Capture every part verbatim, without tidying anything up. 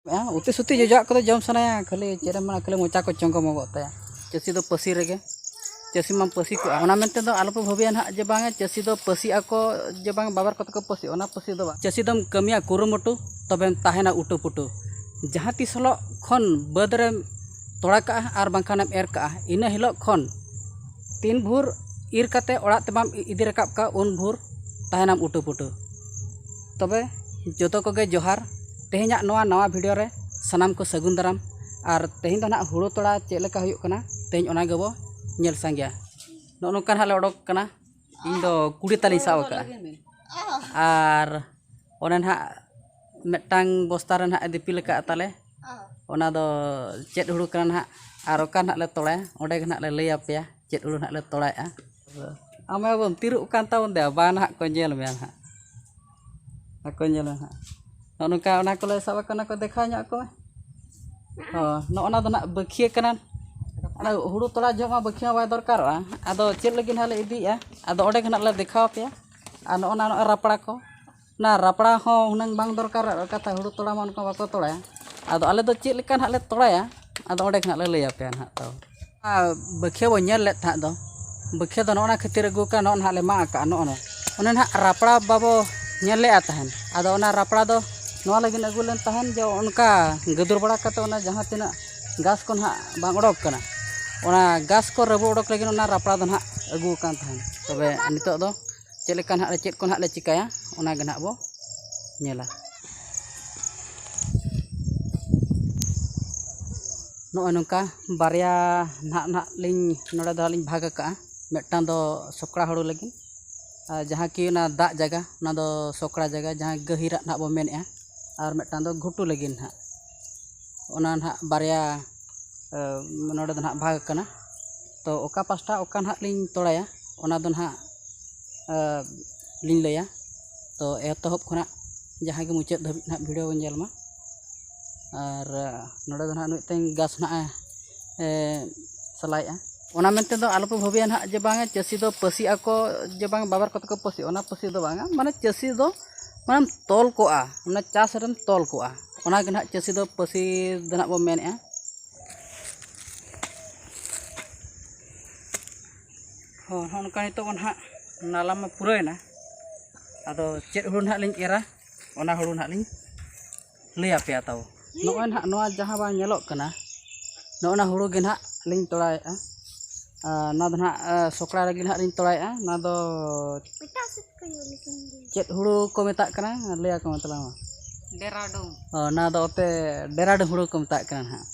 ᱦᱮᱸ, ᱩᱛᱤ ᱥᱩᱛᱤ ᱡᱚᱡᱚᱣᱟᱜ ᱠᱚᱫᱚ ᱡᱚᱢ ᱥᱟᱱᱟᱭᱟ, ᱠᱷᱟᱹᱞᱤ ᱪᱮᱫ ᱮᱢ ᱢᱮᱱᱟ, ᱠᱷᱟᱹᱞᱤ ᱢᱚᱪᱟ ᱠᱚ ᱪᱚᱝᱜᱚᱢᱚᱜᱚᱜ ᱛᱟᱭᱟ᱾ ᱪᱟᱹᱥᱤ ᱫᱚ ᱯᱟᱹᱥᱤ ᱨᱮᱜᱮ, ᱪᱟᱹᱥᱤ ᱢᱟᱢ ᱯᱟᱹᱥᱤ ᱠᱚᱜᱼᱟ᱾ ᱚᱱᱟ ᱢᱮᱱᱛᱮ ᱫᱚ ᱟᱞᱚᱯᱮ ᱵᱷᱟᱹᱵᱤᱭᱟ ᱱᱟᱦᱟᱜ ᱡᱮ ᱵᱟᱝᱟ ᱪᱟᱹᱥᱤ ᱫᱚ ᱯᱟᱹᱥᱤᱜ ᱟᱠᱚ, ᱡᱮ ᱵᱟᱝ ᱵᱟᱵᱮᱨ ᱠᱚᱛᱮ ᱠᱚ ᱯᱟᱹᱥᱤᱜᱼᱟ, ᱚᱱᱟ ᱯᱟᱹᱥᱤ ᱫᱚ ᱵᱟᱝ᱾ ᱪᱟᱹᱥᱤ ᱫᱚᱢ ᱠᱟᱹᱢᱤᱭᱟ ᱠᱩᱨᱩᱢᱩᱴᱩ, ᱛᱚᱵᱮᱢ ᱛᱟᱦᱮᱱᱟ ᱩᱴᱩ ᱯᱩᱴᱩ᱾ ᱡᱟᱦᱟᱸ ᱛᱤᱥ ᱦᱤᱞᱳᱜ ᱠᱷᱚᱱ ᱵᱟᱹᱫᱽ ᱨᱮᱢ ᱛᱚᱲᱟ ᱠᱟᱜᱼᱟ ᱟᱨ ᱵᱟᱝᱠᱷᱟᱱᱮᱢ ᱮᱨ ᱠᱟᱜᱼᱟ, ᱤᱱᱟᱹ ᱦᱤᱞᱳᱜ ᱠᱷᱚᱱ ᱛᱤᱱ ᱵᱷᱳᱨ ᱤᱨ ᱠᱟᱛᱮ ᱚᱲᱟᱜ ᱛᱮ ᱵᱟᱢ ᱤᱫᱤ ᱨᱟᱠᱟᱵ ᱠᱟᱜ, ᱩᱱ ᱵᱷᱳᱨ ᱛᱟᱦᱮᱱᱟᱢ ᱩᱴᱩ ᱯᱩᱴᱩ᱾ ᱛᱚᱵᱮ ᱡᱚᱛᱚ ᱠᱚᱜᱮ ᱡᱚᱦᱟᱨ᱾ ᱛᱮᱦᱮᱧᱟᱜ ᱱᱚᱣᱟ ᱱᱟᱣᱟ ᱵᱷᱤᱰᱤᱭᱳ ᱨᱮ ᱥᱟᱱᱟᱢ ᱠᱚ ᱥᱟᱹᱜᱩᱱ ᱫᱟᱨᱟᱢ᱾ ᱟᱨ ᱛᱮᱦᱮᱧ ᱫᱚ ᱱᱟᱦᱟᱜ ᱦᱩᱲᱩ ᱛᱚᱲᱟ ᱪᱮᱫ ᱞᱮᱠᱟ ᱦᱩᱭᱩᱜ ᱠᱟᱱᱟ, ᱛᱮᱦᱮᱧ ᱚᱱᱟ ᱜᱮᱵᱚ ᱧᱮᱞ ᱥᱟᱸᱜᱮᱭᱟ᱾ ᱱᱚᱜᱼᱚ ᱱᱚᱝᱠᱟ ᱱᱟᱦᱟᱜ ᱞᱮ ᱚᱰᱚᱠ ᱠᱟᱱᱟ᱾ ᱤᱧ ᱫᱚ ᱠᱩᱰᱤ ᱛᱟᱞᱤᱧ ᱥᱟᱵ ᱟᱠᱟᱫᱼᱟ᱾ ᱟᱨ ᱚᱱᱮ ᱱᱟᱦᱟᱜ ᱢᱤᱫᱴᱟᱝ ᱵᱚᱥᱛᱟ ᱨᱮ ᱱᱟᱦᱟᱜ ᱮ ᱫᱤᱯᱤᱞ ᱟᱠᱟᱫ ᱛᱟᱞᱮ, ᱚᱱᱟ ᱫᱚ ᱪᱮᱫ ᱦᱩᱲᱩ ᱠᱟᱱᱟ ᱱᱟᱦᱟᱜ, ᱟᱨ ᱚᱠᱟ ᱱᱟᱦᱟᱜ ᱞᱮ ᱛᱚᱲᱟᱭᱟ, ᱚᱸᱰᱮ ᱜᱮ ᱱᱟᱦᱟᱜ ᱞᱮ ᱞᱟᱹᱭ ᱟᱯᱮᱭᱟ ᱪᱮᱫ ᱦᱩᱲᱩ ᱱᱟᱦᱟᱜ ᱞᱮ ᱛᱚᱲᱟᱭᱮᱫᱼᱟ᱾ ᱟᱢ ᱵᱟᱢ ᱛᱤᱨᱩᱜ ᱠᱟᱱ ᱛᱟᱵᱚᱱ ᱫᱮ, ᱵᱟ ᱱᱟᱦᱟᱜ ᱠᱚ ᱧᱮᱞ ᱢᱮᱭᱟ ᱱᱟᱦᱟᱜ, ᱵᱟᱠᱚ ᱧᱮᱞᱟ ᱱᱟᱦᱟᱜ᱾ ᱱᱚᱜᱼᱚ ᱱᱚᱝᱠᱟ ᱚᱱᱟ ᱠᱚᱞᱮ ᱥᱟᱵ ᱟᱠᱟᱱᱟ, ᱠᱚ ᱫᱮᱠᱷᱟᱣ ᱧᱚᱜ ᱟᱠᱚ ᱢᱮ᱾ ᱦᱚᱸ, ᱱᱚᱜᱼᱚ ᱱᱟ ᱫᱚ ᱱᱟᱦᱟᱜ ᱵᱟᱹᱠᱷᱤᱭᱟᱹ ᱠᱟᱱᱟ᱾ ᱚᱱᱟ ᱦᱩᱲᱩ ᱛᱚᱲᱟ ᱡᱚᱦᱚᱜ ᱢᱟ ᱵᱟᱹᱠᱷᱤᱭᱟᱹ ᱢᱟ ᱵᱟᱭ ᱫᱚᱨᱠᱟᱨᱚᱜᱼᱟ, ᱟᱫᱚ ᱪᱮᱫ ᱞᱟᱹᱜᱤᱫ ᱱᱟᱦᱟᱜ ᱞᱮ ᱤᱫᱤᱭᱮᱫᱼᱟ, ᱟᱫᱚ ᱚᱸᱰᱮ ᱜᱮ ᱱᱟᱦᱟᱜ ᱞᱮ ᱫᱮᱠᱷᱟᱣ ᱟᱯᱮᱭᱟ᱾ ᱟᱨ ᱱᱚᱜᱼᱚ ᱱᱟ ᱱᱚᱜᱼᱚᱭ ᱨᱟᱯᱲᱟ ᱠᱚ, ᱚᱱᱟ ᱨᱟᱯᱲᱟ ᱦᱚᱸ ᱦᱩᱱᱟᱹᱝ ᱵᱟᱝ ᱫᱚᱨᱠᱟᱨᱚᱜ ᱠᱟᱛᱷᱟ, ᱦᱩᱲᱩ ᱛᱚᱲᱟ ᱢᱟ ᱚᱱᱠᱟ ᱵᱟᱠᱚ ᱛᱚᱲᱟᱭᱟ᱾ ᱟᱫᱚ ᱟᱞᱮ ᱫᱚ ᱪᱮᱫ ᱞᱮᱠᱟ ᱱᱟᱦᱟᱜ ᱞᱮ ᱛᱚᱲᱟᱭᱟ, ᱟᱫᱚ ᱚᱸᱰᱮ ᱜᱮ ᱱᱟᱦᱟᱜ ᱞᱮ ᱞᱟᱹᱭ ᱟᱯᱮᱭᱟ ᱱᱟᱦᱟᱜ ᱛᱟᱵᱚ᱾ ᱟᱨ ᱵᱟᱹᱠᱷᱤᱭᱟᱹ ᱵᱚ ᱧᱮᱞ ᱞᱮᱫ ᱛᱟᱦᱮᱸᱫ ᱫᱚ, ᱵᱟᱹᱠᱷᱤᱭᱟᱹ ᱫᱚ ᱱᱚᱜᱼᱚ ᱱᱟ ᱠᱷᱟᱹᱛᱤᱨ ᱟᱹᱜᱩ ᱠᱟᱜᱼᱟ, ᱱᱚᱜᱼᱚ ᱱᱟᱦᱟᱜ ᱞᱮ ᱢᱟᱜ ᱟᱠᱟᱜᱼᱟ, ᱱᱚᱜᱼᱚ ᱱᱚᱣᱟ᱾ ᱚᱱᱮ ᱱᱟᱦᱟᱜ ᱨᱟᱯᱲᱟ ᱵᱟᱵᱚ ᱧᱮᱞ ᱞᱮᱜᱼᱟ ᱛᱟᱦᱮᱸᱫ, ᱟᱫᱚ ᱚᱱᱟ ᱨᱟᱯᱲᱟ ᱫᱚ ᱱᱚᱣᱟ ᱞᱟᱹᱜᱤᱫ ᱟᱹᱜᱩ ᱞᱮᱱ ᱛᱟᱦᱮᱸᱫ ᱡᱮ ᱚᱱᱠᱟ ᱜᱟᱹᱫᱩᱨ ᱵᱟᱲᱟ ᱠᱟᱛᱮ ᱚᱱᱟ ᱡᱟᱦᱟᱸ ᱛᱤᱱᱟᱹᱜ ᱜᱷᱟᱥ ᱠᱚ ᱱᱟᱦᱟᱜ ᱵᱟᱝ ᱚᱰᱚᱠ ᱠᱟᱱᱟ, ᱚᱱᱟ ᱜᱷᱟᱥ ᱠᱚ ᱨᱟᱹᱯᱩᱫ ᱚᱰᱚᱠ ᱞᱟᱹᱜᱤᱫ ᱚᱱᱟ ᱨᱟᱯᱲᱟ ᱫᱚ ᱱᱟᱦᱟᱜ ᱟᱹᱜᱩ ᱟᱠᱟᱱ ᱛᱟᱦᱮᱸᱫ᱾ ᱛᱚᱵᱮ ᱱᱤᱛᱚᱜ ᱫᱚ ᱪᱮᱫ ᱞᱮᱠᱟ ᱱᱟᱦᱟᱜ, ᱪᱮᱫ ᱠᱚ ᱱᱟᱦᱟᱜ ᱞᱮ ᱪᱤᱠᱟᱹᱭᱟ, ᱚᱱᱟ ᱜᱮ ᱱᱟᱦᱟᱜ ᱵᱚ ᱧᱮᱞᱟ᱾ ᱱᱚᱜᱼᱚᱭ ᱱᱚᱝᱠᱟ ᱵᱟᱨᱭᱟ ᱱᱟᱦᱟᱜ, ᱱᱟᱦᱟᱜ ᱞᱤᱧ, ᱱᱚᱰᱮ ᱫᱚ ᱦᱟᱸᱜ ᱞᱤᱧ ᱵᱷᱟᱜᱽ ᱟᱠᱟᱜᱼᱟ᱾ ᱢᱤᱫᱴᱟᱝ ᱫᱚ ᱥᱚᱠᱲᱟ ᱦᱩᱲᱩ ᱞᱟᱹᱜᱤᱫ, ᱟᱨ ᱡᱟᱦᱟᱸ ᱠᱤ ᱚᱱᱟ ᱫᱟᱜ ᱡᱟᱭᱜᱟ, ᱚᱱᱟ ᱫᱚ ᱥᱚᱠᱲᱟ ᱡᱟᱭᱜᱟ, ᱡᱟᱦᱟᱸ ᱜᱟᱹᱦᱤᱨᱟᱜ ᱱᱟᱦᱟᱜ ᱵᱚ ᱢᱮᱱᱮᱫᱼᱟ, ᱟᱨ ᱢᱤᱫᱴᱟᱝ ᱫᱚ ᱜᱷᱩᱴᱩ ᱞᱟᱹᱜᱤᱫ ᱱᱟᱦᱟᱜ᱾ ᱚᱱᱟ ᱱᱟᱦᱟᱜ ᱵᱟᱨᱭᱟ, ᱮ, ᱱᱚᱰᱮ ᱫᱚ ᱱᱟᱦᱟᱜ ᱵᱷᱟᱜᱽ ᱟᱠᱟᱱᱟ᱾ ᱛᱚ ᱚᱠᱟ ᱯᱟᱥᱴᱟ ᱚᱠᱟ ᱱᱟᱦᱟᱜ ᱞᱤᱧ ᱛᱚᱲᱟᱭᱟ, ᱚᱱᱟ ᱫᱚ ᱱᱟᱦᱟᱜ, ᱮ, ᱞᱤᱧ ᱞᱟᱹᱭᱟ᱾ ᱛᱚ ᱮᱛᱚᱦᱚᱵ ᱠᱷᱚᱱᱟᱜ ᱡᱟᱦᱟᱸ ᱜᱮ ᱢᱩᱪᱟᱹᱫ ᱫᱷᱟᱹᱵᱤᱡ ᱱᱟᱦᱟᱜ ᱵᱷᱤᱰᱤᱭᱳ ᱵᱚᱱ ᱧᱮᱞ ᱢᱟ᱾ ᱟᱨ, ᱮ, ᱱᱚᱰᱮ ᱫᱚ ᱱᱟᱦᱟᱜ ᱢᱤᱫᱴᱮᱱ ᱜᱷᱟᱥ ᱱᱟᱦᱟᱜ ᱮ, ᱮ, ᱥᱟᱞᱟᱭᱮᱫᱼᱟ᱾ ᱚᱱᱟ ᱢᱮᱱᱛᱮ ᱫᱚ ᱟᱞᱚᱯᱮ ᱵᱷᱟᱹᱵᱤᱭᱟ ᱱᱟᱦᱟᱜ ᱡᱮ ᱵᱟᱝᱟ ᱪᱟᱹᱥᱤ ᱫᱚ ᱯᱟᱹᱥᱤᱜ ᱟᱠᱚ, ᱡᱮ ᱵᱟᱝ ᱵᱟᱵᱮᱨ ᱠᱚᱛᱮ ᱠᱚ ᱯᱟᱹᱥᱤᱜᱼᱟ, ᱚᱱᱟ ᱯᱟᱹᱥᱤ ᱫᱚ ᱵᱟᱝᱟ᱾ ᱢᱟᱱᱮ ᱪᱟᱹᱥᱤ ᱫᱚ ᱢᱟᱱᱮᱢ ᱛᱚᱞ ᱠᱚᱜᱼᱟ, ᱚᱱᱟ ᱪᱟᱥ ᱨᱮᱢ ᱛᱚᱞ ᱠᱚᱜᱼᱟ᱾ ᱚᱱᱟ ᱜᱮ ᱱᱟᱦᱟᱜ ᱪᱟᱹᱥᱤ ᱫᱚ ᱯᱟᱹᱥᱤ ᱫᱚ ᱱᱟᱦᱟᱜ ᱵᱚ ᱢᱮᱱᱮᱫᱼᱟ᱾ ᱦᱚᱸ, ᱱᱚᱜᱼᱚ ᱱᱚᱝᱠᱟ ᱱᱤᱛᱚᱜ ᱢᱟ ᱱᱟᱦᱟᱜ ᱱᱟᱞᱟ ᱢᱟ ᱯᱩᱨᱟᱹᱣᱮᱱᱟ᱾ ᱟᱫᱚ ᱪᱮᱫ ᱦᱩᱲᱩ ᱱᱟᱦᱟᱜ ᱞᱤᱧ ᱮᱨᱟ, ᱚᱱᱟ ᱦᱩᱲᱩ ᱱᱟᱦᱟᱜ ᱞᱤᱧ ᱞᱟᱹᱭ ᱟᱯᱮᱭᱟ ᱛᱟᱵᱚ᱾ ᱱᱚᱜᱼᱚᱭ ᱱᱟᱦᱟᱜ ᱱᱚᱣᱟ ᱡᱟᱦᱟᱸ ᱵᱟᱝ ᱧᱮᱞᱚᱜ ᱠᱟᱱᱟ, ᱱᱚᱜᱼᱚ ᱱᱟ ᱦᱩᱲᱩ ᱜᱮ ᱱᱟᱦᱟᱜ ᱞᱤᱧ ᱛᱚᱲᱟᱭᱮᱫᱼᱟ᱾ ᱟᱨ ᱱᱚᱣᱟ ᱫᱚ ᱱᱟᱦᱟᱜ, ᱟ, ᱥᱚᱠᱲᱟ ᱨᱮᱜᱮ ᱱᱟᱦᱟᱜ ᱞᱤᱧ ᱛᱚᱲᱟᱭᱮᱫᱼᱟ᱾ ᱱᱚᱣᱟ ᱫᱚ ᱮᱴᱟᱜ ᱥᱮᱫ ᱠᱚ ᱧᱮᱞ ᱞᱮᱠᱷᱟᱱ ᱜᱮ᱾ ᱪᱮᱫ ᱦᱩᱲᱩ ᱠᱚ ᱢᱮᱛᱟᱜ ᱠᱟᱱᱟ? ᱞᱟᱹᱭ ᱟᱠᱚ ᱢᱮ ᱛᱟᱞᱟᱝ ᱢᱟ᱾ ᱰᱮᱨᱟᱰᱩᱱ᱾ ᱚ, ᱱᱚᱣᱟ ᱫᱚ ᱚᱛᱮ ᱰᱮᱨᱟᱰᱩᱱ ᱦᱩᱲᱩ ᱠᱚ ᱢᱮᱛᱟᱜ ᱠᱟᱱᱟ ᱱᱟᱦᱟᱜ᱾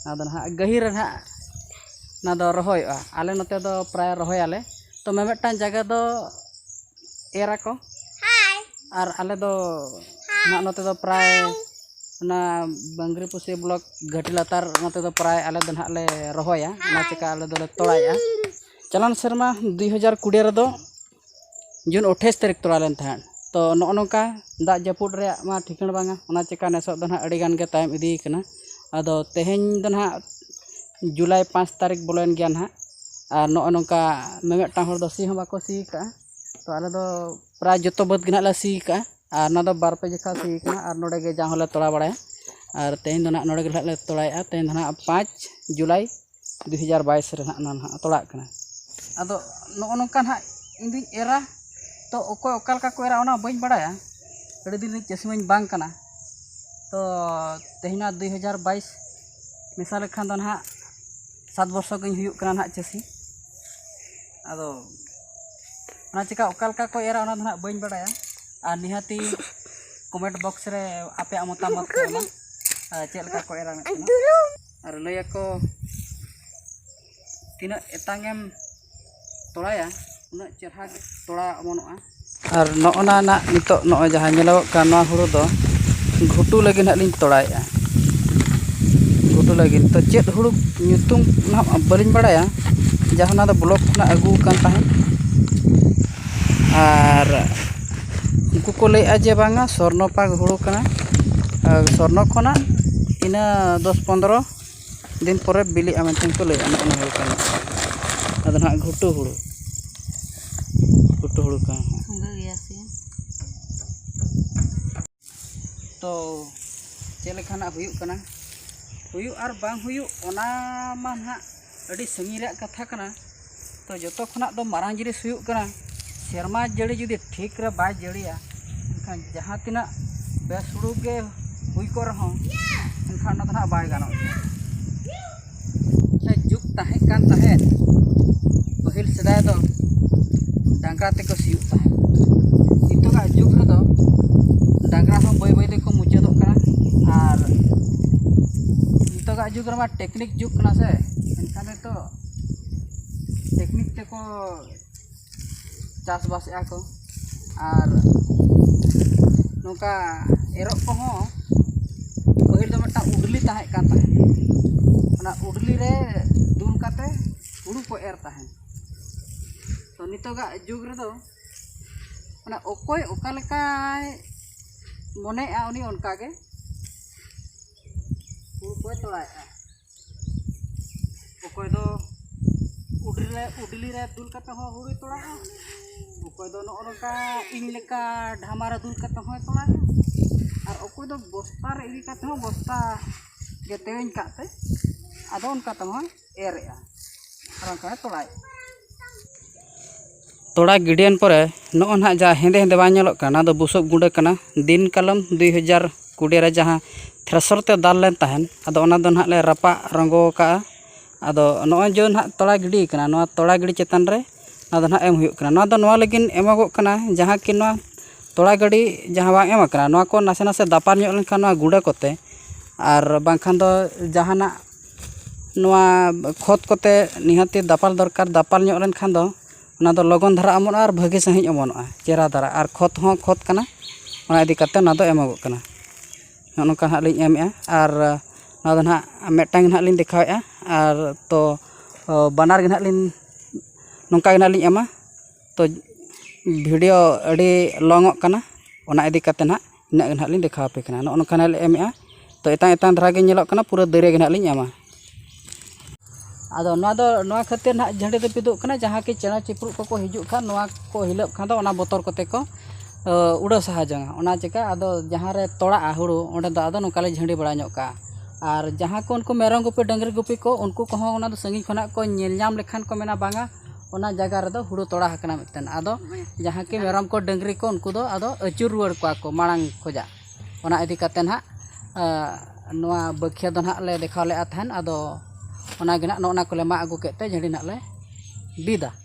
ᱱᱚᱣᱟ ᱫᱚ ᱱᱟᱦᱟᱜ ᱜᱟᱹᱦᱤᱨ ᱨᱮ ᱱᱟᱦᱟᱜ ᱱᱚᱣᱟ ᱫᱚ ᱨᱚᱦᱚᱭᱚᱜᱼᱟ᱾ ᱟᱞᱮ ᱱᱚᱛᱮ ᱫᱚ ᱯᱨᱟᱭ ᱨᱚᱦᱚᱭᱟᱞᱮ᱾ ᱛᱚ, ᱢᱤᱢᱤᱫᱴᱟᱝ ᱡᱟᱭᱜᱟ ᱫᱚ ᱮᱨ ᱟᱠᱚ᱾ ᱟᱨ ᱟᱞᱮ ᱫᱚ ᱱᱟᱦᱟᱜ ᱱᱚᱛᱮ ᱫᱚ ᱯᱨᱟᱭ ᱚᱱᱟ ᱵᱟᱝᱜᱽᱨᱤᱯᱚᱥᱤ ᱵᱞᱚᱠ ᱜᱷᱟᱹᱴᱤ ᱞᱟᱛᱟᱨ ᱱᱚᱛᱮ ᱫᱚ ᱯᱨᱟᱭ ᱟᱞᱮ ᱫᱚ ᱱᱟᱦᱟᱜ ᱞᱮ ᱨᱚᱦᱚᱭᱟ᱾ ᱚᱱᱟ ᱪᱤᱠᱟ ᱟᱞᱮ ᱫᱚᱞᱮ ᱛᱚᱲᱟᱭᱮᱫᱼᱟ᱾ ᱪᱟᱞᱟᱣᱮᱱ ᱥᱮᱨᱢᱟ ᱫᱩᱭ ᱦᱟᱡᱟᱨ ᱠᱩᱲᱤ ᱨᱮᱫᱚ ᱡᱩᱱ ᱟᱴᱷᱟᱭᱤᱥ ᱛᱟᱹᱨᱤᱠᱷ ᱛᱚᱲᱟ ᱞᱮᱱ ᱛᱟᱦᱮᱸᱫ᱾ ᱛᱚ, ᱱᱚᱜᱼᱚ ᱱᱚᱝᱠᱟ ᱫᱟᱜ ᱡᱟᱹᱯᱩᱫ ᱨᱮᱭᱟᱜ ᱢᱟ ᱴᱷᱤᱠᱟᱹᱬ ᱵᱟᱝᱟ, ᱚᱱᱟ ᱪᱤᱠᱟ ᱱᱮᱥᱚᱜ ᱫᱚ ᱱᱟᱦᱟᱜ ᱟᱹᱰᱤ ᱜᱟᱱ ᱜᱮ ᱛᱟᱭᱚᱢ ᱤᱫᱤ ᱠᱟᱱᱟ᱾ ᱟᱫᱚ ᱛᱮᱦᱮᱧ ᱫᱚ ᱱᱟᱦᱟᱜ ᱡᱩᱞᱟᱭ ᱯᱟᱸᱪ ᱛᱟᱹᱨᱤᱠᱷ ᱵᱚᱞᱚᱭᱮᱱ ᱜᱮᱭᱟ ᱱᱟᱦᱟᱜ, ᱟᱨ ᱱᱚᱜᱼᱚ ᱱᱚᱝᱠᱟ ᱢᱤᱢᱤᱫᱴᱟᱝ ᱦᱚᱲ ᱫᱚ ᱥᱤ ᱦᱚᱸ ᱵᱟᱠᱚ ᱥᱤ ᱠᱟᱜᱼᱟ᱾ ᱛᱚ, ᱟᱞᱮ ᱫᱚ ᱯᱨᱟᱭ ᱡᱚᱛᱚ ᱵᱟᱹᱫᱽ ᱜᱮ ᱱᱟᱦᱟᱜ ᱞᱮ ᱥᱤ ᱠᱟᱜᱼᱟ, ᱟᱨ ᱱᱚᱣᱟ ᱫᱚ ᱵᱟᱨ ᱯᱮ ᱡᱚᱠᱷᱟ ᱥᱤ ᱠᱟᱱᱟ, ᱟᱨ ᱱᱚᱰᱮ ᱜᱮ ᱡᱟᱝ ᱦᱚᱸᱞᱮ ᱛᱚᱲᱟ ᱵᱟᱲᱟᱭᱟ᱾ ᱟᱨ ᱛᱮᱦᱮᱧ ᱫᱚ ᱱᱟᱦᱟᱜ ᱱᱚᱰᱮ ᱜᱮ ᱱᱟᱦᱟᱜ ᱞᱮ ᱛᱚᱲᱟᱭᱮᱫᱼᱟ᱾ ᱛᱮᱦᱮᱧ ᱫᱚ ᱱᱟᱦᱟᱜ ᱯᱟᱸᱪ ᱡᱩᱞᱟᱭ ᱫᱩ ᱦᱟᱡᱟᱨ ᱵᱟᱭᱤᱥ ᱨᱮ ᱱᱟᱦᱟᱜ ᱱᱚᱣᱟ ᱱᱟᱦᱟᱜ ᱛᱚᱲᱟᱜ ᱠᱟᱱᱟ᱾ ᱟᱫᱚ ᱱᱚᱜᱼᱚ ᱱᱚᱝᱠᱟ ᱱᱟᱦᱟᱜ ᱤᱧ ᱫᱩᱧ ᱮᱨᱟ, ᱛᱚ ᱚᱠᱚᱭ ᱚᱠᱟ ᱞᱮᱠᱟ ᱠᱚ ᱮᱨᱟ ᱚᱱᱟ ᱵᱟᱹᱧ ᱵᱟᱲᱟᱭᱟ, ᱟᱹᱰᱤ ᱫᱤᱱ ᱨᱤᱧ ᱪᱟᱹᱥᱤ ᱢᱟᱧ ᱵᱟᱝ ᱠᱟᱱᱟ᱾ ᱛᱚ ᱛᱮᱦᱮᱧ ᱱᱚᱣᱟ ᱫᱩᱭ ᱦᱟᱡᱟᱨ ᱵᱟᱭᱤᱥ ᱢᱮᱥᱟ ᱞᱮᱠᱷᱟᱱ ᱫᱚ ᱱᱟᱦᱟᱜ ᱥᱟᱛ ᱵᱚᱨᱥᱚ ᱜᱤᱧ ᱦᱩᱭᱩᱜ ᱠᱟᱱᱟ ᱱᱟᱦᱟᱜ ᱪᱟᱹᱥᱤ᱾ ᱟᱫᱚ ᱚᱱᱟ ᱪᱤᱠᱟ ᱚᱠᱟ ᱞᱮᱠᱟ ᱠᱚ ᱮᱨᱟ ᱚᱱᱟ ᱫᱚ ᱱᱟᱦᱟᱜ ᱵᱟᱹᱧ ᱵᱟᱲᱟᱭᱟ, ᱟᱨ ᱱᱤᱦᱟᱹᱛᱤ ᱠᱚᱢᱮᱱᱴ ᱵᱚᱠᱥ ᱨᱮ ᱟᱯᱮᱭᱟᱜ ᱢᱚᱛᱟᱢᱚᱛ ᱠᱚ ᱮᱢᱟ, ᱟᱨ ᱪᱮᱫ ᱞᱮᱠᱟ ᱠᱚ ᱮᱨᱟ ᱢᱮᱱᱛᱮ ᱱᱟᱦᱟᱜ᱾ ᱟᱨ ᱞᱟᱹᱭᱟᱠᱚ ᱛᱤᱱᱟᱹᱜ ᱮᱛᱟᱝ ᱮᱢ ᱛᱚᱲᱟᱭᱟ, ᱩᱱᱟᱹᱜ ᱪᱮᱦᱨᱟ ᱜᱮ ᱛᱚᱲᱟ ᱚᱢᱚᱱᱚᱜᱼᱟ᱾ ᱟᱨ ᱱᱚᱜᱼᱚ ᱱᱟ ᱱᱟᱜ ᱱᱤᱛᱚᱜ ᱱᱚᱜᱼᱚᱭ ᱡᱟᱦᱟᱸ ᱧᱮᱞᱚᱜᱚᱜ ᱠᱟᱱ ᱱᱚᱣᱟ ᱦᱩᱲᱩ ᱫᱚ ᱜᱷᱩᱴᱩ ᱞᱟᱹᱜᱤᱫ ᱱᱟᱜ ᱞᱤᱧ ᱛᱚᱲᱟᱭᱮᱫᱼᱟ᱾ ᱜᱷᱩᱴᱩ ᱞᱟᱹᱜᱤᱫ ᱛᱚ ᱪᱮᱫ ᱦᱩᱲᱩ ᱧᱩᱛᱩᱢ ᱱᱟᱦᱟᱜ ᱵᱟᱹᱞᱤᱧ ᱵᱟᱲᱟᱭᱟ, ᱡᱟᱦᱟᱸ ᱚᱱᱟ ᱫᱚ ᱵᱞᱚᱠ ᱠᱷᱚᱱᱟᱜ ᱟᱹᱜᱩ ᱟᱠᱟᱱ ᱛᱟᱦᱮᱸᱫ᱾ ᱟᱨ ᱩᱱᱠᱩ ᱠᱚ ᱞᱟᱹᱭᱮᱫᱼᱟ ᱡᱮ ᱵᱟᱝᱟ ᱥᱚᱨᱱᱚ ᱯᱟᱠ ᱦᱩᱲᱩ ᱠᱟᱱᱟ, ᱟᱨ ᱥᱚᱨᱱᱚ ᱠᱷᱚᱱᱟᱜ ᱤᱱᱟᱹ ᱫᱚᱥ ᱯᱚᱱᱨᱚ ᱫᱤᱱ ᱯᱚᱨᱮ ᱵᱤᱞᱤᱜᱼᱟ ᱢᱮᱱᱛᱮ ᱠᱚ ᱞᱟᱹᱭᱮᱫᱼᱟ᱾ ᱱᱚᱜᱼᱚ ᱱᱚᱣᱟ ᱦᱩᱲᱩ ᱠᱟᱱᱟ, ᱟᱫᱚ ᱱᱟᱦᱟᱜ ᱜᱷᱩᱴᱩ ᱦᱩᱲᱩ, ᱜᱷᱩᱴᱩ ᱦᱩᱲᱩ ᱠᱟᱱᱟ ᱱᱟᱦᱟᱜ᱾ ᱴᱷᱩᱸᱜᱟᱹ ᱜᱮᱭᱟ ᱥᱮ? ᱛᱚ ᱪᱮᱫ ᱞᱮᱠᱟᱱᱟᱜ ᱦᱩᱭᱩᱜ ᱠᱟᱱᱟ, ᱦᱩᱭᱩᱜ ᱟᱨ ᱵᱟᱝ ᱦᱩᱭᱩᱜ, ᱚᱱᱟ ᱢᱟ ᱱᱟᱦᱟᱜ ᱟᱹᱰᱤ ᱥᱟᱺᱜᱤᱧ ᱨᱮᱭᱟᱜ ᱠᱟᱛᱷᱟ ᱠᱟᱱᱟ᱾ ᱛᱚ, ᱡᱚᱛᱚ ᱠᱷᱚᱱᱟᱜ ᱫᱚ ᱢᱟᱨᱟᱝ ᱡᱤᱱᱤᱥ ᱦᱩᱭᱩᱜ ᱠᱟᱱᱟ, ᱥᱮᱨᱢᱟ ᱡᱟᱹᱲᱤ ᱡᱩᱫᱤ ᱴᱷᱤᱠ ᱨᱮ ᱵᱟᱭ ᱡᱟᱹᱲᱤᱭᱟ, ᱮᱱᱠᱷᱟᱱ ᱡᱟᱦᱟᱸ ᱛᱤᱱᱟᱹᱜ ᱵᱮᱥ ᱦᱩᱲᱩ ᱜᱮ ᱦᱩᱭ ᱠᱚᱜ ᱨᱮᱦᱚᱸ, ᱮᱱᱠᱷᱟᱱ ᱚᱱᱟ ᱫᱚ ᱱᱟᱦᱟᱜ ᱵᱟᱭ ᱜᱟᱱᱚᱜ ᱜᱮᱭᱟ᱾ ᱥᱮ ᱡᱩᱜᱽ ᱛᱟᱦᱮᱸ ᱠᱟᱱ ᱛᱟᱦᱮᱸᱫ, ᱯᱟᱹᱦᱤᱞ ᱥᱮᱫᱟᱭ ᱫᱚ ᱰᱟᱝᱨᱟ ᱛᱮᱠᱚ ᱥᱤᱭᱳᱜ ᱛᱟᱦᱮᱸᱫ᱾ ᱱᱤᱛᱚᱜᱟᱜ ᱡᱩᱜᱽ ᱨᱮᱫᱚ ᱰᱟᱝᱨᱟ ᱦᱚᱸ ᱵᱟᱹᱭ ᱵᱟᱹᱭ ᱛᱮᱠᱚ ᱢᱩᱪᱟᱹᱫᱚᱜ ᱠᱟᱱᱟ᱾ ᱟᱨ ᱱᱤᱛᱚᱜᱟᱜ ᱡᱩᱜᱽ ᱨᱮᱢᱟ ᱴᱮᱠᱱᱤᱠ ᱡᱩᱜᱽ ᱠᱟᱱᱟ ᱥᱮ, ᱮᱱᱠᱷᱟᱱ ᱱᱤᱛᱚᱜ ᱴᱮᱠᱱᱤᱠ ᱛᱮᱠᱚ ᱪᱟᱥᱵᱟᱥᱮᱜᱼᱟ ᱠᱚ᱾ ᱟᱨ ᱱᱚᱝᱠᱟ ᱮᱨᱚᱜ ᱠᱚᱦᱚᱸ ᱯᱟᱹᱦᱤᱞ ᱫᱚ ᱢᱤᱫᱴᱟᱝ ᱩᱰᱞᱤ ᱛᱟᱦᱮᱸ ᱠᱟᱱ ᱛᱟᱦᱮᱸᱫ, ᱚᱱᱟ ᱩᱰᱞᱤ ᱨᱮ ᱫᱩᱞ ᱠᱟᱛᱮ ᱦᱩᱲᱩ ᱠᱚ ᱮᱨ ᱛᱟᱦᱮᱸᱫ᱾ ᱛᱚ, ᱱᱤᱛᱚᱜᱟᱜ ᱡᱩᱜᱽ ᱨᱮᱫᱚ ᱚᱱᱟ ᱚᱠᱚᱭ ᱚᱠᱟ ᱞᱮᱠᱟᱭ ᱢᱚᱱᱮᱭᱮᱜᱼᱟ, ᱩᱱᱤ ᱚᱱᱠᱟ ᱜᱮ ᱦᱩᱲᱩ ᱠᱚᱭ ᱛᱚᱲᱟᱭᱮᱜᱼᱟ᱾ ᱚᱠᱚᱭ ᱫᱚ ᱩᱰᱨᱤ ᱨᱮ, ᱩᱰᱞᱤ ᱨᱮ ᱫᱩᱞ ᱠᱟᱛᱮ ᱦᱚᱸ ᱦᱩᱲᱩᱭ ᱛᱚᱲᱟᱭᱮᱜᱼᱟ, ᱚᱠᱚᱭ ᱫᱚ ᱱᱚᱜᱼᱚ ᱱᱚᱝᱠᱟ ᱤᱧ ᱞᱮᱠᱟ ᱰᱷᱟᱢᱟ ᱨᱮ ᱫᱩᱞ ᱠᱟᱛᱮ ᱦᱚᱸᱭ ᱛᱚᱲᱟᱭᱮᱜᱼᱟ, ᱟᱨ ᱚᱠᱚᱭ ᱫᱚ ᱵᱚᱥᱛᱟ ᱨᱮ ᱤᱫᱤ ᱠᱟᱛᱮ ᱦᱚᱸ, ᱵᱚᱥᱛᱟ ᱜᱮ ᱛᱮᱣᱮᱧ ᱠᱟᱜ ᱛᱮ, ᱟᱫᱚ ᱚᱱᱠᱟ ᱛᱮᱦᱚᱸᱭ ᱮᱨᱮᱜᱼᱟ, ᱟᱨ ᱚᱱᱠᱟᱭ ᱛᱚᱲᱟᱭᱮᱜᱼᱟ᱾ ᱛᱚᱲᱟ ᱜᱤᱰᱤᱭᱮᱱ ᱯᱚᱨᱮ ᱱᱚᱜᱼᱚ ᱱᱟᱦᱟᱜ ᱡᱟᱦᱟᱸ ᱦᱮᱸᱫᱮ ᱦᱮᱸᱫᱮ ᱵᱟᱝ ᱧᱮᱞᱚᱜ ᱠᱟᱱᱟ, ᱚᱱᱟ ᱫᱚ ᱵᱩᱥᱩᱵ ᱜᱩᱸᱰᱟᱹ ᱠᱟᱱᱟ᱾ ᱫᱤᱱ ᱠᱟᱞᱚᱢ ᱫᱩᱭ ᱦᱟᱡᱟᱨ ᱠᱩᱲᱤ ᱨᱮ ᱡᱟᱦᱟᱸ ᱛᱷᱨᱮᱥᱚᱨ ᱛᱮ ᱫᱟᱞ ᱞᱮᱱ ᱛᱟᱦᱮᱸᱫ, ᱟᱫᱚ ᱚᱱᱟ ᱫᱚ ᱱᱟᱦᱟᱜ ᱞᱮ ᱨᱟᱯᱟᱜ ᱨᱚᱸᱜᱚ ᱠᱟᱜᱼᱟ᱾ ᱟᱫᱚ ᱱᱚᱜᱼᱚᱭ ᱡᱮ ᱱᱟᱦᱟᱜ ᱛᱚᱲᱟ ᱜᱤᱰᱤ ᱠᱟᱱᱟ, ᱱᱚᱣᱟ ᱛᱚᱲᱟ ᱜᱤᱰᱤ ᱪᱮᱛᱟᱱ ᱨᱮ ᱱᱚᱣᱟ ᱫᱚ ᱱᱟᱦᱟᱜ ᱮᱢ ᱦᱩᱭᱩᱜ ᱠᱟᱱᱟ᱾ ᱱᱚᱣᱟ ᱫᱚ ᱱᱚᱣᱟ ᱞᱟᱹᱜᱤᱫ ᱮᱢᱚᱜᱚᱜ ᱠᱟᱱᱟ, ᱡᱟᱦᱟᱸ ᱠᱤ ᱱᱚᱣᱟ ᱛᱚᱲᱟ ᱜᱤᱰᱤ ᱡᱟᱦᱟᱸ ᱵᱟᱝ ᱮᱢ ᱟᱠᱟᱱᱟ, ᱱᱚᱣᱟ ᱠᱚ ᱱᱟᱥᱮ ᱱᱟᱥᱮ ᱫᱟᱯᱟᱞ ᱧᱚᱜ ᱞᱮᱱᱠᱷᱟᱱ ᱱᱚᱣᱟ ᱜᱩᱸᱰᱟᱹ ᱠᱚᱛᱮ, ᱟᱨ ᱵᱟᱝᱠᱷᱟᱱ ᱫᱚ ᱡᱟᱦᱟᱱᱟᱜ ᱱᱚᱣᱟ ᱠᱷᱚᱛ ᱠᱚᱛᱮ ᱱᱤᱦᱟᱹᱛᱤ ᱫᱟᱯᱟᱞ ᱫᱚᱨᱠᱟᱨ᱾ ᱫᱟᱯᱟᱞ ᱧᱚᱜ ᱞᱮᱱᱠᱷᱟᱱ ᱫᱚ ᱚᱱᱟ ᱫᱚ ᱞᱚᱜᱚᱱ ᱫᱷᱟᱨᱟ ᱚᱢᱚᱱᱚᱜᱼᱟ ᱟᱨ ᱵᱷᱟᱹᱜᱤ ᱥᱟᱺᱦᱤᱡ ᱚᱢᱚᱱᱚᱜᱼᱟ, ᱪᱮᱦᱨᱟ ᱫᱷᱟᱨᱟ, ᱟᱨ ᱠᱷᱚᱛ ᱦᱚᱸ ᱠᱷᱚᱛ ᱠᱟᱱᱟ, ᱚᱱᱟ ᱤᱫᱤ ᱠᱟᱛᱮ ᱚᱱᱟ ᱫᱚ ᱮᱢᱚᱜᱚᱜ ᱠᱟᱱᱟ᱾ ᱱᱚᱜᱼᱚ ᱱᱚᱝᱠᱟ ᱦᱟᱸᱜ ᱞᱤᱧ ᱮᱢᱮᱜᱼᱟ᱾ ᱟᱨ ᱱᱚᱣᱟ ᱫᱚ ᱱᱟᱦᱟᱜ ᱢᱤᱫᱴᱟᱝ ᱜᱮ ᱱᱟᱦᱟᱜ ᱞᱤᱧ ᱫᱮᱠᱷᱟᱣᱮᱫᱼᱟ, ᱟᱨ ᱛᱚ ᱵᱟᱱᱟᱨ ᱜᱮ ᱱᱟᱦᱟᱜ ᱞᱤᱧ ᱱᱚᱝᱠᱟ ᱜᱮ ᱱᱟᱦᱟᱜ ᱞᱤᱧ ᱮᱢᱟ᱾ ᱛᱚ ᱵᱷᱤᱰᱤᱭᱳ ᱟᱹᱰᱤ ᱞᱚᱝᱚᱜ ᱠᱟᱱᱟ, ᱚᱱᱟ ᱤᱫᱤ ᱠᱟᱛᱮ ᱱᱟᱦᱟᱜ ᱤᱱᱟᱹᱜ ᱜᱮ ᱱᱟᱦᱟᱜ ᱞᱤᱧ ᱫᱮᱠᱷᱟᱣ ᱟᱯᱮ ᱠᱟᱱᱟ᱾ ᱱᱚᱜᱼᱚ ᱱᱚᱝᱠᱟ ᱱᱟᱦᱟᱜ ᱞᱮ ᱮᱢᱮᱜᱼᱟ᱾ ᱛᱚ ᱮᱛᱟᱝ ᱮᱛᱟᱝ ᱫᱷᱟᱨᱟ ᱜᱮ ᱧᱮᱞᱚᱜ ᱠᱟᱱᱟ, ᱯᱩᱨᱟᱹ ᱫᱟᱹᱨᱭᱟᱹ ᱜᱮ ᱱᱟᱦᱟᱜ ᱞᱤᱧ ᱮᱢᱟ᱾ ᱟᱫᱚ ᱱᱚᱣᱟ ᱫᱚ ᱱᱚᱣᱟ ᱠᱷᱟᱹᱛᱤᱨ ᱱᱟᱦᱟᱜ ᱡᱷᱟᱹᱱᱴᱤ ᱫᱚ ᱵᱤᱫᱚᱜ ᱠᱟᱱᱟ, ᱡᱟᱦᱟᱸ ᱠᱤ ᱪᱮᱬᱮ ᱪᱤᱯᱨᱩᱫ ᱠᱚᱠᱚ ᱦᱤᱡᱩᱜ ᱠᱷᱟᱱ, ᱱᱚᱣᱟ ᱠᱚ ᱦᱤᱞᱟᱹᱜ ᱠᱷᱟᱱ ᱫᱚ ᱚᱱᱟ ᱵᱚᱛᱚᱨ ᱠᱚᱛᱮ ᱠᱚ ᱩᱰᱟᱹᱣ ᱥᱟᱦᱟ ᱡᱚᱝᱟ᱾ ᱚᱱᱟ ᱪᱤᱠᱟ ᱟᱫᱚ ᱡᱟᱦᱟᱸ ᱨᱮ ᱛᱚᱲᱟᱜᱼᱟ ᱦᱩᱲᱩ, ᱚᱸᱰᱮ ᱫᱚ ᱟᱫᱚ ᱱᱚᱝᱠᱟ ᱞᱮ ᱡᱷᱟᱹᱲᱤ ᱵᱟᱲᱟ ᱧᱚᱜ ᱠᱟᱜᱼᱟ᱾ ᱟᱨ ᱡᱟᱦᱟᱸ ᱠᱚ ᱩᱱᱠᱩ ᱢᱮᱨᱚᱢ ᱜᱩᱯᱤ, ᱰᱟᱹᱝᱨᱤ ᱜᱩᱯᱤ ᱠᱚ, ᱩᱱᱠᱩ ᱠᱚᱦᱚᱸ ᱚᱱᱟ ᱫᱚ ᱥᱟᱺᱜᱤᱧ ᱠᱷᱚᱱᱟᱜ ᱠᱚ ᱧᱮᱞ ᱧᱟᱢ ᱞᱮᱠᱷᱟᱱ ᱠᱚ ᱢᱮᱱᱟ, "ᱵᱟᱝᱟ, ᱚᱱᱟ ᱡᱟᱭᱜᱟ ᱨᱮᱫᱚ ᱦᱩᱲᱩ ᱛᱚᱲᱟ ᱟᱠᱟᱱᱟ ᱢᱤᱫᱴᱮᱱ᱾" ᱟᱫᱚ ᱡᱟᱦᱟᱸ ᱠᱤ ᱢᱮᱨᱚᱢ ᱠᱚ, ᱰᱟᱹᱝᱨᱤ ᱠᱚ, ᱩᱱᱠᱩ ᱫᱚ ᱟᱫᱚ ᱟᱹᱪᱩᱨ ᱨᱩᱣᱟᱹᱲ ᱠᱚᱣᱟ ᱠᱚ ᱢᱟᱲᱟᱝ ᱠᱷᱚᱡᱟᱜ᱾ ᱚᱱᱟ ᱤᱫᱤ ᱠᱟᱛᱮ ᱱᱟᱦᱟᱜ, ᱟ, ᱱᱚᱣᱟ ᱵᱟᱹᱠᱷᱭᱟᱹ ᱫᱚ ᱱᱟᱦᱟᱜ ᱞᱮ ᱫᱮᱠᱷᱟᱣ ᱞᱮᱫᱼᱟ ᱛᱟᱦᱮᱱ᱾ ᱟᱫᱚ ᱚᱱᱟᱜᱮ ᱱᱟᱦᱟᱜ ᱱᱚᱜᱼᱚ ᱱᱟ ᱠᱚᱞᱮ ᱢᱟᱜ ᱟᱹᱜᱩ ᱠᱮᱫ ᱛᱮ ᱡᱷᱟᱹᱲᱤ ᱱᱟᱦᱟᱜ ᱞᱮ ᱵᱤᱫᱟ᱾